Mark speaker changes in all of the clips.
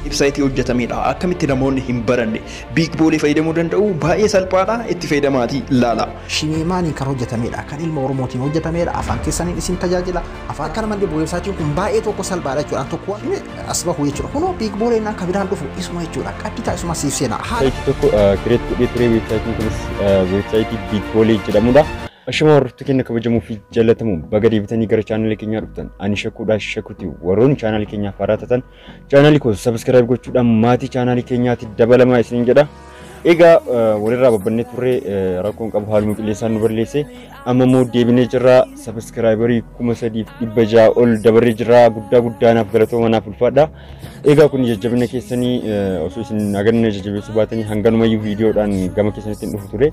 Speaker 1: Websaayitii hojjetamedha. Akkamitti namoonni hin baranne Big Boolee fayyadamuu danda'u? Baay'ee salphaadha, itti fayyadamaatii ilaala.
Speaker 2: Shimeemaaniin kan hojjetamedha. Kan ilma Oromootiin hojjetamedha. Afaan keessaniin isin tajaajila. Afaan kana malee weebsaayitiin kun baay'ee tokko salphaadha jechuudha. Tokko waan as bahu jechuudha. Kunoo Big Booleen akka biraan dhufu isuma jechuudha. Qadditaa isuma siif seena.
Speaker 3: Weebsaayitii tokko create godhee ture. Weebsaayitiin kunis weebsaayitii Big Boolee jedhamudha. Ashama, hordoftoota keenya kabajamuu fi jaallatamu, baga deebitanii gara chaanalii keenyaa dhuftan. Ani Shakuudha Shakuti. Warroonni chaanalii keenyaaf haaraa taatan chaanalii koo subscribe gochuudhaan maatii chaanalii keenyaatti dabalamaa isiniin jedha. Egaa walirraa babbannee turre, rakkoon qabu, haaluma qilleensaan nu balleesse. Amma immoo deebinee jirra. Subscriberii 3600 ol dabarree jirra. Guddaa guddaa naaf galatooma, naaf ulfaadha. Egaa kun jajjabina keessanii, osoo isin haganna jajjabeessuu baatanii hanganumayyuu viidiyoodhaan gama keessanitti hin dhufu ture.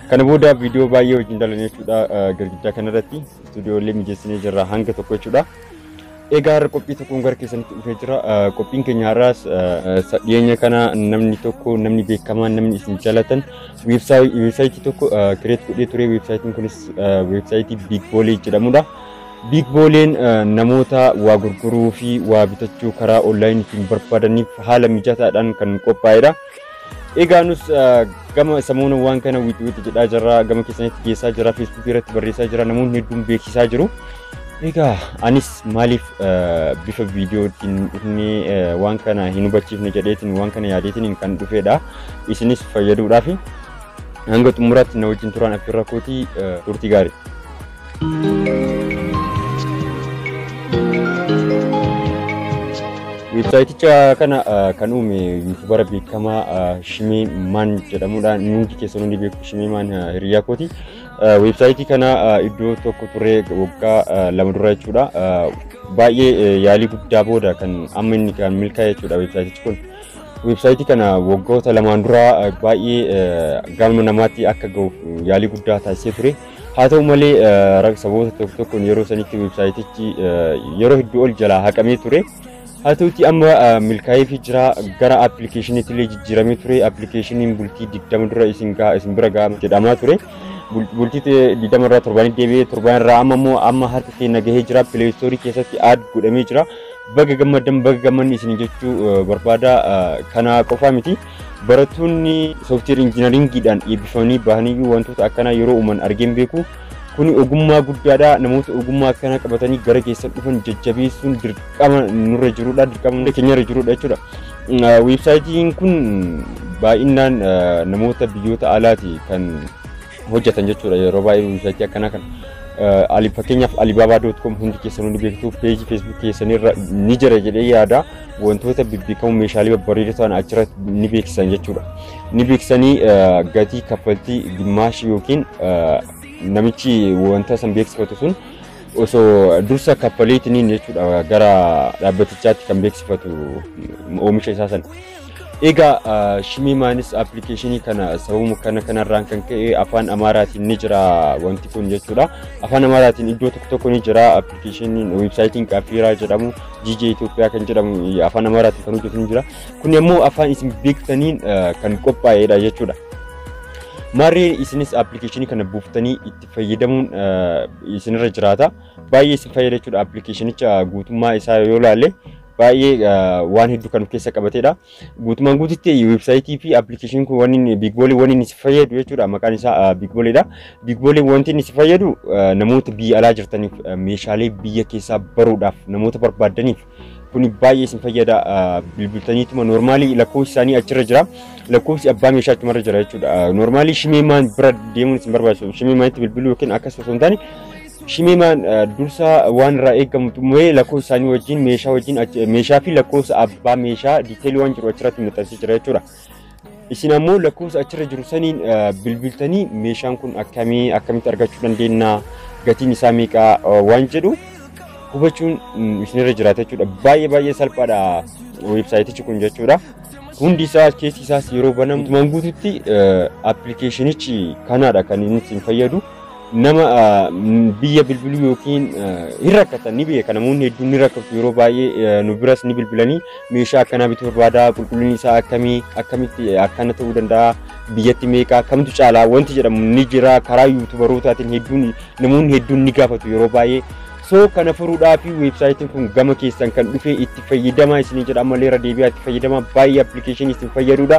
Speaker 3: Kana booda viidiyoo baay'ee wajjin dalan jechuudha. Girgiddaa kanarratti istuudiyoolee mijeessinee jirra hanga tokko jechuudha. Egaa har'a qophii tokkoon gara keessanitti dhufee jira. Qophiin keenya har'aas dhiyeenya kana namni tokko, namni beekamaan, namni isin jaalatan weebsaayitii tokko create godhee ture. Weebsaayitiin kunis weebsaayitii Big Boolee jedhamudha. Big Booleen namoota waa gurguruu fi waa bitachuu karaa onlaayiniitiin barbaadaniif haala mijataadhaan kan qophaa'edha. Egaa nus gama samoona waan kana wixi wixi jedhaa jirra, gama keessanitti geessaa jira, Feesbuukii irratti barreessaa jira, namoonni hedduun beeksisaa jiru. Egaa anis maaliif bifa viidiyootiin dhufnee waan kana hin hubachiifne jedheetiin, waan kana yaadeetiin kan dhufedha. Isinis fayyaduudhaaf hanga xumuraatti na wajjin turaan affeerra kootii, turtii gaarii. Weebsaayiticha kana kan uume yuutubara beekamaa Shimee Maan jedhamudha. Hundi keessanuu ni beeku, Shimee Maan hiriyaa kooti. Weebsaayitii kana iddoo tokko turee waggaa 2 dura jechuudha. Baay'ee yaalii guddaa booda kan amma inni kan milkaa'e jechuudha weebsaayitichi kun. Weebsaayitii kana waggoota 2n dura baay'ee galma namaatti akka ga'uuf yaalii guddaa taasisee ture. Haa ta'u malee, sababoota tokko tokkoon yeroo sanitti weebsaayitichi yeroo hedduu ol jalaa haqamee ture. Haa ta'uti amma milkaa'eefii jira, gara appilikeeshiniitti illee jijjiiramee ture. Appilikeeshiniin bultii 20 dura isin gaha, isin bira gaha jedhamaa ture. Bultii 20 irraa torbanitti deebi'ee, torban irraa amma immoo amma harka keenya gahee jira. Play Storeii keessatti add godhamee jira. Baga gammaddan, baga gammanni isin jechuu barbaada. Kana qofaa miti. Barattoonni software engineeringiidhaan eebbifamanii bahanii wantoota akkanaa yeroo uuman argeen beeku. Kuni ogummaa guddaadha. Namoota ogummaa akkanaa qabatanii gara keessan dhufan jajjabeessuun dirqama nurra jirudha. Dirqama keenyarra jirudha jechuudha. Weebsaayitiin kun baay'inaan namoota biyyoota alaati kan hojjetan jechuudha. Yeroo baay'ee weebsaayitii akkanaa kana. Ali, fakkeenyaaf Alibaba.com hundi keessanuu ni beektu, peejii Feesbuuk keessanirra ni jira jedhee yaada. Wantoota bebbeekamoo, meeshaalee babbareedoo ta'an achirratti ni beeksisan jechuudha. Ni beeksisanii gatii kaffaltii gimmaashii yookiin namichi wanta san beeksifatu sun osoo dursa kaffaleetiniin jechuudha gara dhaabbatichaatti kan beeksifatu oomisha isaa sana. Egaa Shimimaanis appilikeeshinii kana sababuma kana kanarraan kan ka'e afaan Amaaraatiin ni jira wanti kun jechuudha. Afaan Amaaraatiin iddoo tokko tokko ni jira appilikeeshiniin, weebsaayitiin Qafiiraa jedhamu, GJ Itoophiyaa kan jedhamu afaan Amaaraatiin kan hojjetu ni jira. Kun immoo afaan isin beektaniin kan qophaa'edha jechuudha. Maarree, isinis appilikeeshinii kana buuftanii itti fayyadamuun isinirra jiraata. Baay'ee isin fayyada jechuudha. Appilikeeshinicha guutummaa isaa yoo ilaalle baay'ee waan hedduu kan of keessa qabatedha. Guutummaan guututti weebsaayitii fi appilikeeshiniin kun wanni inni Big Boolee wanni inni si fayyadu jechuudha. Maqaan isaa Big Booleedha. Big Boolee wanti inni si fayyadu namoota biyya alaa jirtaniif, meeshaalee biyya keessaa baruudhaaf namoota barbaadaniif kuni baay'ee isin fayyada. Bilbiltaniituma normaalii lakkoofsi isaanii achirra jira. Lakkoofsi abbaa meeshaa achumarra jira jechuudha. Normaalii Shimeemaan bira deemuun isin barbaachisu. Shimeemaanitti bilbiluu yookiin akkas osoo hin taane, Shimeemaan dursa waan irraa eegamu xumuree lakkoofsa isaanii wajjin, meeshaa wajjin, meeshaa fi lakkoofsa abbaa meeshaa detailii waan jiru achirratti maxxansee jira jechuudha. Isin ammoo lakkoofsa achirra jiru saniin bilbiltanii meeshaan kun akkamii, akkamitti argachuu dandeenya, gatiin isaa meeqa waan jedhu hubachuun isinirra jiraata jechuudha. Baay'ee baay'ee salphaadha weebsaayitichi kun jechuudha. Hundi isaa keessi isaas yeroo banamu guutumaan guututti appilikeeshinichi kanaadha kan inni isin fayyadu. Nama biyya bilbiluu yookiin hin rakkatan ni beeka, namoonni hedduun ni rakkatu. Yeroo baay'ee nu biras ni bilbilanii, meeshaa akkanaa bituu barbaada, qulqullinni isaa akkamii, akkamitti akkana ta'uu danda'a, biyyatti meeqa, kamtu caalaa wanti jedhamu ni jira. Karaa yuutubarootaatiin hedduun namoonni hedduun ni gaafatu yeroo baay'ee. So kana furuudhaaf weebsaayitiin kun gama keessan kan dhufe itti fayyadamaa isinii jedha. Ammallee irra deebi'aa itti fayyadamaa, baay'ee appilikeeshinii isin fayyadudha.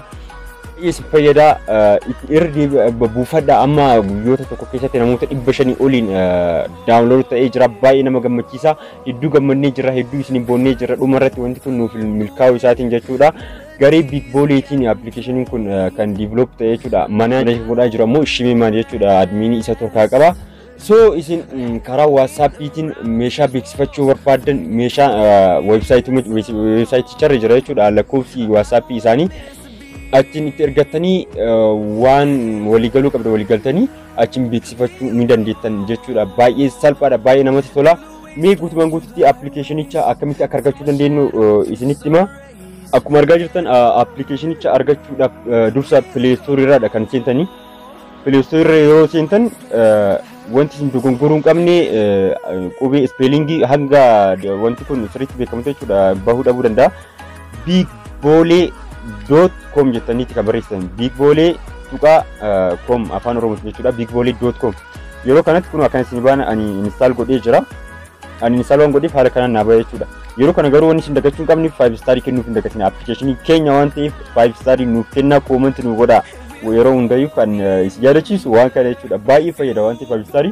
Speaker 3: Isin fayyadaa, irra buufadha. Amma guyyoota tokko keessatti namoota 500 oliin download ta'ee jira. Baay'ee nama gammachiisa. Hedduu gammannee jira, hedduu isin boonnee jira. Dhuma irratti wanti kun nuuf milkaa'uu isaatiin jechuudha. Garee Big Booleetiin appilikeeshiniin kun kan develop ta'e jechuudha. Mana godhaa jiru ammoo Shimimaan jechuudha. Adminii isa torkaa qaba. So isin karaa WhatsAppiitiin meeshaa beeksifachuu barbaaddan, meeshaa weebsaayiticharra jira jechuudha. Lakkoofsi WhatsAppii isaanii achiin itti ergattanii waan waliigaluu qabda waliigaltanii achiin beeksifachuu ni dandeettan jechuudha. Baay'ee salphaadha, baay'ee namatti tola. Mee guutumaan guututti appilikeeshinicha akkamitti akka argachuu dandeenyu isinitti hima. Akkuma argaa jirtan appilikeeshinicha argachuudhaaf dursa Play Store irraadha kan seentanii. Play Store irra yeroo seentan wanti isin dogongoruu hin qabne qubee spellingii hanga wanti kun sirriitti beekamutu jechuudha, bahuu dhabuu danda'a. Bigboolee.com jettaniiti kan barreessitan. Bigboolee.com afaan Oromootiin jechuudha. Bigboolee.com. Yeroo kanatti kun akkana isin baana. Ani install godhee jira. Ani install waan godheef haala kanaan naa baha jechuudha. Yeroo kana garuu wanni isin dagachuu hin qabne 5 star kennuuf hin dagatina. Appilikeeshinii keenya waan ta'eef 5 star nuuf kennaa, comment nu godhaa. Yeroo hundayyuu kan isin yaadachiisu waan kana jechuudha. Baay'ee fayyada waan ta'eef 5 star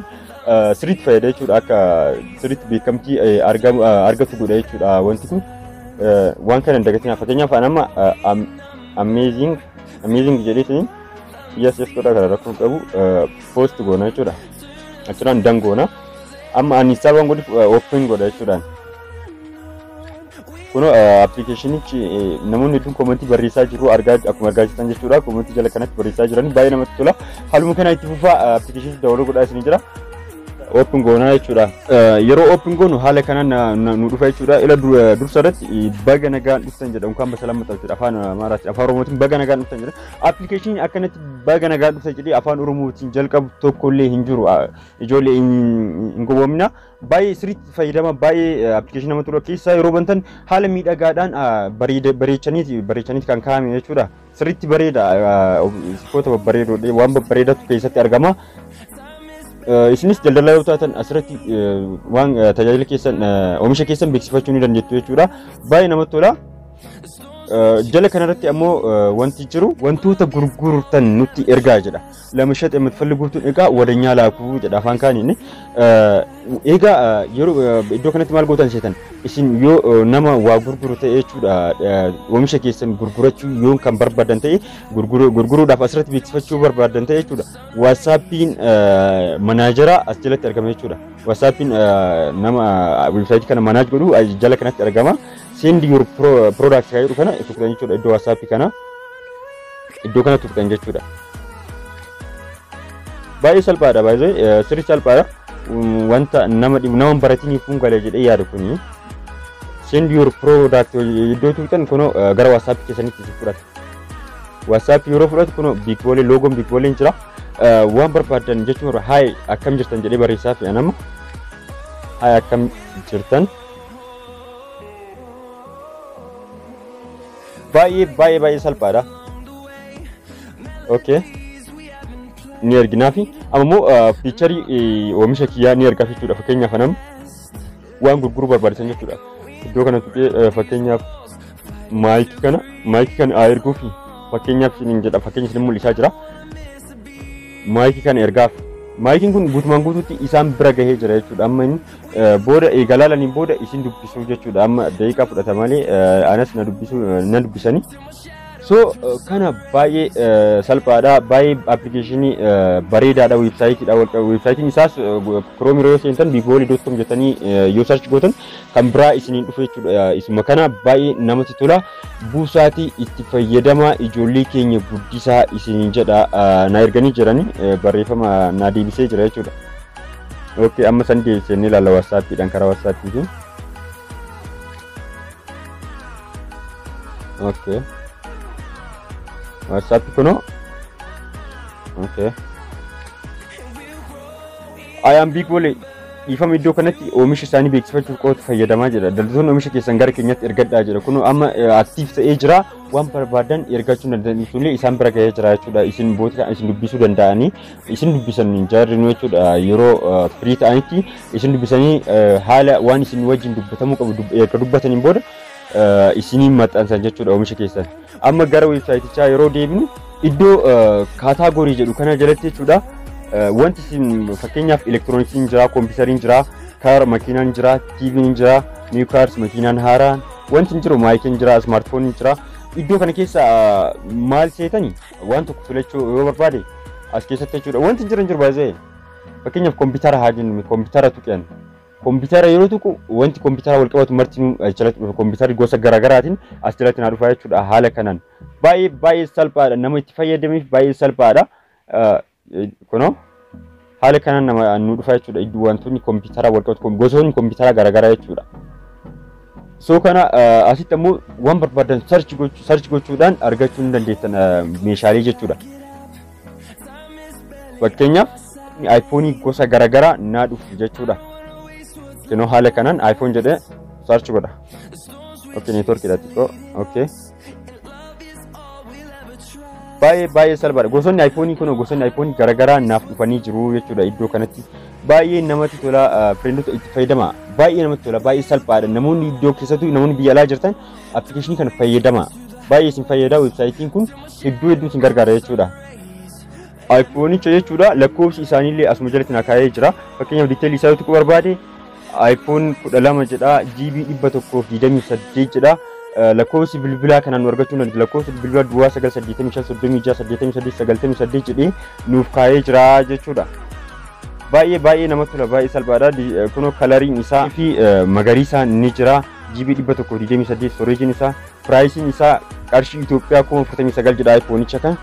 Speaker 3: sirriitti fayyada jechuudha. Akka sirriitti beekamtii argatu godha jechuudha wanti kun. Waan kana hin dagatina. Fakkeenyaaf ani amma amazing amazing jedheetiin yes godhaa, kana rakkoo qabu post goona jechuudha. Achirraan dan goona. Amma ani install waan godhuuf open godha jechuudhaan. Kun appilikeeshinichi namoonni hedduun commentii barreessaa jiru, argaa akkuma argaa jirtan jechuudha. Commentii jala kanatti barreessaa jiran baay'ee namatti tola. Haaluma kana itti fufaa, appilikeeshinichi download godhaa isin jira. Open goonaa jechuudha. Yeroo open goonu haala kanaan nu dhufa jechuudha. Ila dursa irratti baga nagaan dhuftan jedha. Unkaan basalaan maxxansu jedha afaan Amaaraatiin, afaan Oromootiin baga nagaan dhuftan jedha. Appilikeeshiniin akkanatti baga nagaan dhuftan jedhee afaan Oromootiin jalqabu tokkollee hin jiru. Ijoollee hin gowwoomina. Baay'ee sirriitti fayyadama, baay'ee appilikeeshinii namatti tola. Keessaa yeroo bantan haala miidhagaadhaan bareechaniiti bareechaniiti kan kaa'ame jechuudha. Sirriitti bareeda, sifoota babbareedoo waan babbareedatu keessatti argama. Isinis daldalaa yoo taatan asirratti waan tajaajila keessan, oomisha keessan beeksifachuu ni dandeettu jechuudha. Baay'ee namatti tola. Jala kanarratti ammoo wanti jiru wantoota gurgurtan nutti ergaa jedha. ለመሸጥ የምትፈልጉትን እቃ ወደኛ ላኩ jedha afaan kaaniin. Egaa yeroo iddoo kanatti maal gootan seetan, isin yoo nama waa gurguru ta'e jechuudha, oomisha keessan gurgurachuu yoo kan barbaadan ta'e, gurguruudhaaf asirratti beeksifachuu barbaadan ta'e jechuudha. WhatsAppiin manager as jalatti argama jechuudha. WhatsAppiin nama weebsaayitii kana manage godhu jala kanatti argama. Send your product kan jedhu kana tuqxan jechuudha, iddoo WhatsAppii kana iddoo kana tuqxan jechuudha. Baay'ee salphaadha, baay'ee sirrii salphaadha. Wanta nama dhibu nama baratiniif kun galee jedhee yaadu kuni. Send your product iddoo tuqxan kunoo gara WhatsApp keessanitti si fudhata. WhatsApp yeroo fudhatu kunoo Big Boolee, loogoon Big Booleen jira. Waan barbaadan jechuun "Hi, akkam jirtan" jedhee barreessaa fi anama "Hi, akkam jirtan". Baay'ee baay'ee baay'ee salphaadha. Okay. Ni erginaafi amma immoo picturii oomisha kiyyaa ni ergaaf jechuudha. Fakkeenyaaf anam waan gurguruu barbaachisan jechuudha. Iddoo kana tuqee fakkeenyaaf maayikii kana haa erguufi, fakkeenyaaf isiniin jedha, fakkeenya isin mul'isaa jira. Maayikii kana ergaaf. Maayikiin kun guutumaan guutuutti isaan bira gahee jira jechuudha. Amma inni booda eegalaa laalaniin booda isin dubbisuu jechuudha. Amma daqiiqaa fudhata malee anas na dubbisuu na dubbisanii. So kana baay'ee salphaadha. Baay'ee appilikeeshinii bareedaadha. Weebsaayitiidha. Weebsaayitiin isaas Chrome yeroo seentan bigbooli.com jettanii yoo search gootan kan biraa isiniin dhufu jechuudha. Isuma kana baay'ee namatti tola. Buusaatii itti fayyadamaa, ijoollee keenya guddisaa isiniin jedha. Na erganii jiranii barreeffama na deebisee jira jechuudha. Okay, amma san deebisee ni ilaalla WhatsAppiidhaan, karaa WhatsAppiitiin. Okay. WhatsApp kunoo. Okay. I am Big Bole. Dhiifama, iddoo kanatti oomisha isaanii beeksifachuuf qofatu fayyadamaa jira. Daldaltoonni oomisha keessan gara keenyatti ergadhaa jira. Kun amma active ta'ee jira. Waan barbaadan ergachuu danda'an isaan bira gahee jira jechuudha. Isin boota isin dubbisuu danda'anii isin dubbisan jarri jechuudha. Yeroo firii ta'anitti isin dubbisanii haala waan isin wajjin dubbatamuu qabu erga dubbataniin booda isinii maxxansan jechuudha oomisha keessan. Amma gara weebsaayitichaa yeroo deebinu, iddoo category jedhu kana jalatti jechuudha. Wanti isin fakkeenyaaf elektirooniksiin jira, koompitariin jira, car makiinaan jira, TV'n jira, new cars, makiinaan haaraan, wanti hin jiru, maayikiin jira, smartphoneiin jira. Iddoo kana keessa maal seetani waan tokko filachuu yoo barbaade as keessatti jechuudha. Wanti hin jiru hin jiru baay'ee. Fakkeenyaaf koompitara haa jennu, koompitara tuqan. Koompitara yeroo tuqu wanti koompitara wal qabatu marti jalatti dhufa. Koompitarri gosa garaagaraatiin as jalatti naa dhufa jechuudha haala kanaan. Baay'ee baay'ee salphaadha. Nama itti fayyadameef baay'ee salphaadha. Kunoo haala kanaan nama nu dhufa jechuudha. Iddoo wantoonni koompitara wal qabatu, gosoonni koompitara garaagaraa jechuudha. So kana asitti ammoo waan barbaadan search gochuudhaan argachuu ni dandeettan meeshaalee jechuudha. Fakkeenyaaf iPhone gosa garaagaraa naa dhufu jechuudha. Kunoo haala kanaan iPhone jedhee search godha. Okay, networkiidha xiqqoo. Okay. Baay'ee baay'ee salphaadha. Gosoonni iPhone kun, gosoonni iPhone garaagaraa naaf dhufanii jiru jechuudha iddoo kanatti. Baay'ee namatti tola, friendota, itti fayyadama. Baay'ee namatti tola, baay'ee salphaadha. Namoonni iddoo keessattuu namoonni biyya alaa jirtan appilikeeshinii kana fayyadama. Baay'ee isin fayyada, weebsaayitiin kun hedduu hedduu isin gargaara jechuudha. iPhoneicha jechuudha, lakkoofsi isaaniillee asuma jalatti na kaa'ee jira. Fakkeenyaaf detailii isaa yoo tuquu barbaade, iPhone 12 jedha, GB 128 jedha. Lakkoofsi bilbilaa kanaan nu argachuu dandeenya. Lakkoofsi bilbilaa 0985 36 88 98 jedhee nuuf kaa'ee jira jechuudha. Baay'ee baay'ee namatti tola, baay'ee salphaadha. Kunoo coloriin isaa fi magariisaan ni jira. GB 128 storageiin isaa, priceiin isaa qarshii Itoophiyaa 49,000 jedha iPhoneicha kan.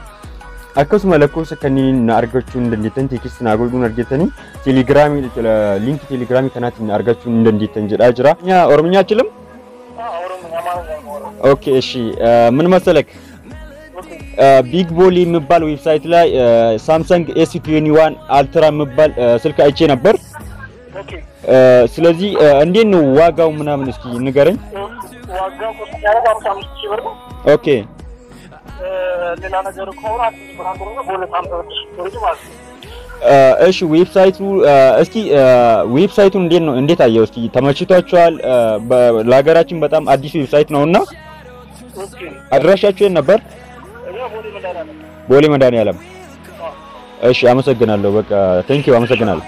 Speaker 3: Akkasuma lakkoofsa kanneen na argachuu hin dandeettan, text naa godhuu hin argatanii, teelegiraamii, linkii teelegiraamii kanaatiin na argachuu hin dandeettan jedhaa jira. ኦሮምኛ አችልም? Okay, እሺ፣ ምን መሰለክ፣ ቢግ ቦል የሚባል website ላይ ሳምሰንግ S21 Ultra የሚባል ስልክ አይቼ ነበር። ስለዚህ እንዴት ነው ዋጋው ምናምን እስኪ ንገረኝ።
Speaker 4: ዋጋው cost ያደረገው 55,000 ብር ነው። ሌላ ነገር ከሆነ አዲስ brand ነው፣ በሁለት 56 ብር ማለት ነው።
Speaker 3: እሺ፣ websiteኡ እስኪ websiteኡ እንዴት ነው፣ እንዴት አየው? እስኪ ተመችቷቸዋል? ለሀገራችን በጣም አዲስ website ነውና አድራሻችሁ የት ነበር?
Speaker 4: እኛ ቦሌ መድኃኒዓለም።
Speaker 3: ቦሌ መድኃኒዓለም። እሺ፣ አመሰግናለሁ። በቃ thank you፣ አመሰግናለሁ።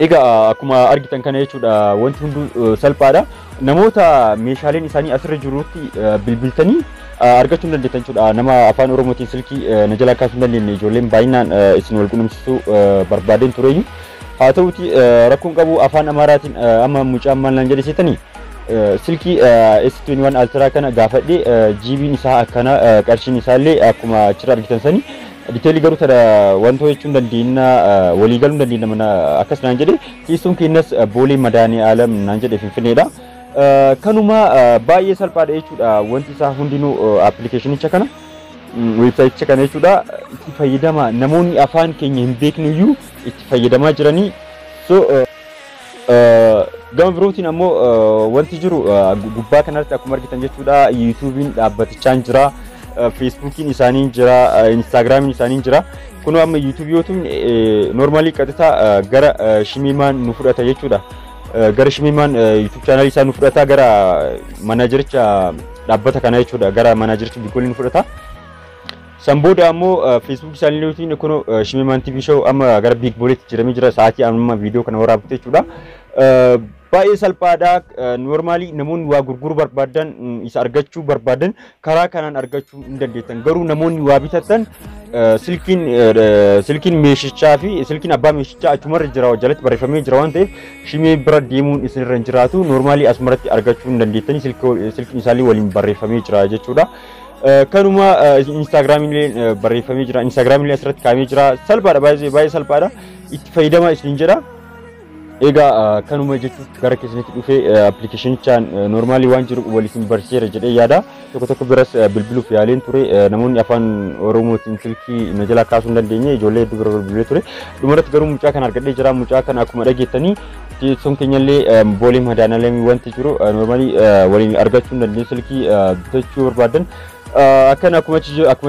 Speaker 3: Egaa akkuma argitan kana jechuudha, wanti hunduu salphaadha. Namoota meeshaaleen isaanii asirra jirutti bilbiltanii argachuu hin dandeettan jechuudha. Nama afaan Oromootiin silkii na jalaa kaasuu hin dandeenye, ijoolleen baay'inaan isin wal quunnamsiisuu barbaadeen tureyyuu. Haa ta'uti rakkoon qabu, afaan Amaaraatiin amma mucaan maal naan jedhe seetanii, silkii S21 Ultra kana gaafadhee, GB'n isaa akkana, qarshiin isaallee akkuma achirra argitan sanii, detailii garuu tada wantoota jechuun dandeenya, walii galuu dandeenya mana akkas naan jedhe. Teessoon keenyas Boolee Madaanii naan jedhe, Finfinneedha. Kanuma, baay'ee salphaadha jechuudha wanti isaa hundinuu, appilikeeshinicha kana, weebsaayiticha kana jechuudha. Itti fayyadama, namoonni afaan keenya hin beeknu iyyuu itti fayyadamaa jiranii. So gama birootiin ammoo wanti jiru gubbaa kanarratti akkuma argitan jechuudha, yuutuubiin dhaabbatichaan jira. Feesbuukiin isaanii jira, instaagiraamiin isaanii jira. Kunoo amma yuutuubii yoo tuqne normally qaxita gara Shimimaan nu fudhata jechuudha. Gara Shimimaan YouTube channelii isaa nu fudhata, gara managericha dhaabbata kana jechuudha, gara managericha Bigoolii nu fudhata. San booda ammoo feesbuuk isaanii yoo tuqne, kunoo Shimimaan TV show amma gara Big Boleetti jiramee jira sa'aatii amma viidiyoo kana waraabte jechuudha. Baay'ee salphaadha. Normally namoonni waa gurguruu barbaadan, isa argachuu barbaadan karaa kanaan argachuu hin dandeettan. Garuu namoonni waa bitatan silkiin meeshichaa fi silkiin abbaa meeshichaa achumarra jira, jalatti barreeffamee jira waan ta'eef Shimee bira deemuun isinirra hin jiraatu. Normally asumarratti argachuu hin dandeettanii, silkiin isaallee waliin barreeffamee jira jechuudha. Kanuma, instaagiraamiin barreeffamee jira. Instaagiraamiin asirratti kaa'amee jira. Salphaadha, baay'ee baay'ee salphaadha. Itti fayyadama isin jedha. Egaa kanuma jechuuf gara keessanitti dhufee appilikeeshinichaan normaalii waan jiru waliin barsiiseera jedhee yaada. Tokko tokko biras bilbiluuf yaaleen ture, namoonni afaan Oromootiin silkii na jalaa kaasuu hin dandeenye, ijoollee hedduu bira bilbilee ture. Dhumarratti garuu mucaa kana argadhee jira. Mucaa kana akkuma dhageettanii teessoon keenyallee Boolee Madaanaalamii wanti jiru normaalii waliin argachuu hin dandeenye, silkii bitachuu barbaadan. Akkana akkuma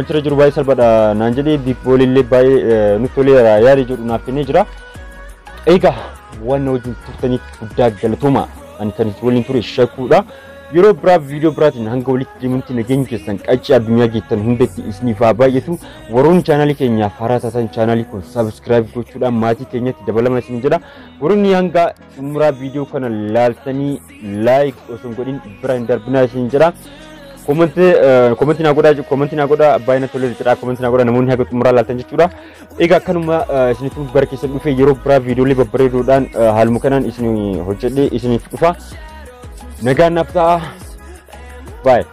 Speaker 3: jira jiru baay'ee salphaadha naan jedhee, Biig Boolee illee baay'ee nutti toleera yaada jedhu naaf kennee jira. Egaa waan na wajjin turtaniif guddaa galatooma. Ani kan isin waliin ture Shakuudha. Yeroo biraa viidiyoo biraatiin hanga walitti deemutti nageenya keessan qaccee addunyaa geettan hundatti isiniif haa baay'atu. Warroonni chaanaalii keenyaaf haaraa taatan chaanaalii kun subscribe gochuudhaan maatii keenyatti dabalama isin jedha. Warroonni hanga xumuraa viidiyoo kana laaltanii like osoo hin godhin bira hin darbinaa isin jedha. Koomentii naa godhaa, koomentii naa godhaa, baay'ina tolee jedha, koomentii naa godhaa namoonni haga xumuraa laaltan jechuudha. Egaa akkanuma isinitti bara keessa dhufee yeroo biraa viidiyoolee babbareedoodhaan haaluma kanaan isin hojjedhee isiniif dhufa. Nagaan naaf ta'a. Baay'ee.